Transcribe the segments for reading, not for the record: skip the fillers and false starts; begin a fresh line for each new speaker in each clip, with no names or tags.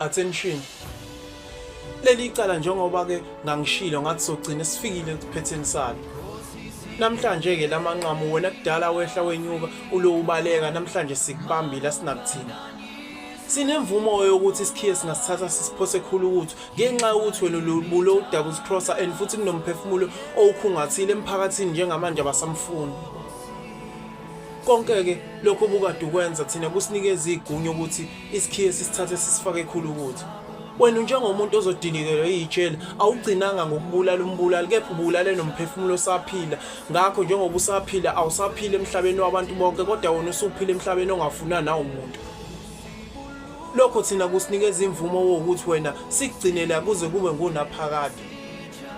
Attention. Leli cala njengoba ke ngangishilo ngathi sogcina sifikile esiphetheni salo. Namhlanje ke lamanqamu wena kudala wehla wenyuka ulo ubaleka namhlanje sikubambile asinakuthina. Sinemvumo yokuthi isikhiye singasithatha sisiphose khulu ukuthi ngenxa yokuthi wena ubulo udaba usicrossa and futhi kunomphefumulo owukhungathile emphakathini njengamanje abasamfuni. Konke-ke lokhu obukade ukwenza thina kusinikeza igunya ukuthi isikhiye sisithathe sisifake ekhulukuthu. Wena unjengomuntu ozodilikelwa ijele, awugcinanga ngokubulala umbulali kepha ubulale nomphefumulo osaphila. Ngakho njengoba usaphila awusaphili emhlabeni wabantu bonke kodwa wena usuphila emhlabeni ongafunwa nawumuntu. Lokho thina kusinikeza imvumo wokuthi wena sikugcine la kuze kube ngunaphakade.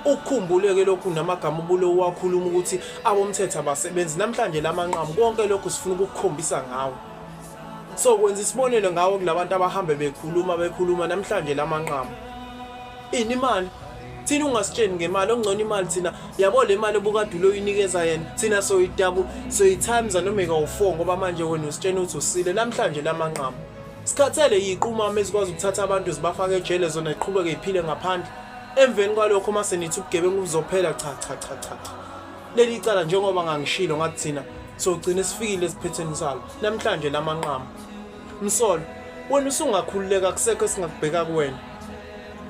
Ukukhumbule-ke lokhu namagama ubulo uwakhuluma ukuthi abomthetho abasebenzi namhlanje lamanqamu konke lokhu sifuna ukukukhombisa ngawo. So kwenza isibonelo ngawo kulabantu abahambe bekhuluma bekhuluma namhlanje lamanqamu. Ini imali? Thina ungasitsheni ngemali okungcono imali thina yabo le mali obukade uloyinikeza yena thina soyidabu soyitimes noma ikawu-4 ngoba manje wena usitshena ukuthi usile namhlanje lamanqamu. Sikhathele yiqumama ezikwazi ukuthatha abantu zibafake ejele zona ziqhubeke ziphile ngaphandle. Emveni kwalokho mase nithi ubugebengu buzophela cha cha cha cha cha. Leli cala njengoba ngangishilo ngathi thina sogcina sifikile esiphethweni salo namhlanje lamanqamu. Msolo, wena usungakhululeka kusekho esingakubheka kuwena.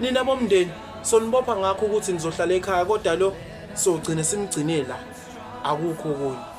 Nina bomndeni sonibopha ngakho ukuthi nizohlala ekhaya kodwa lo sogcina simgcine la. Akukho okunye.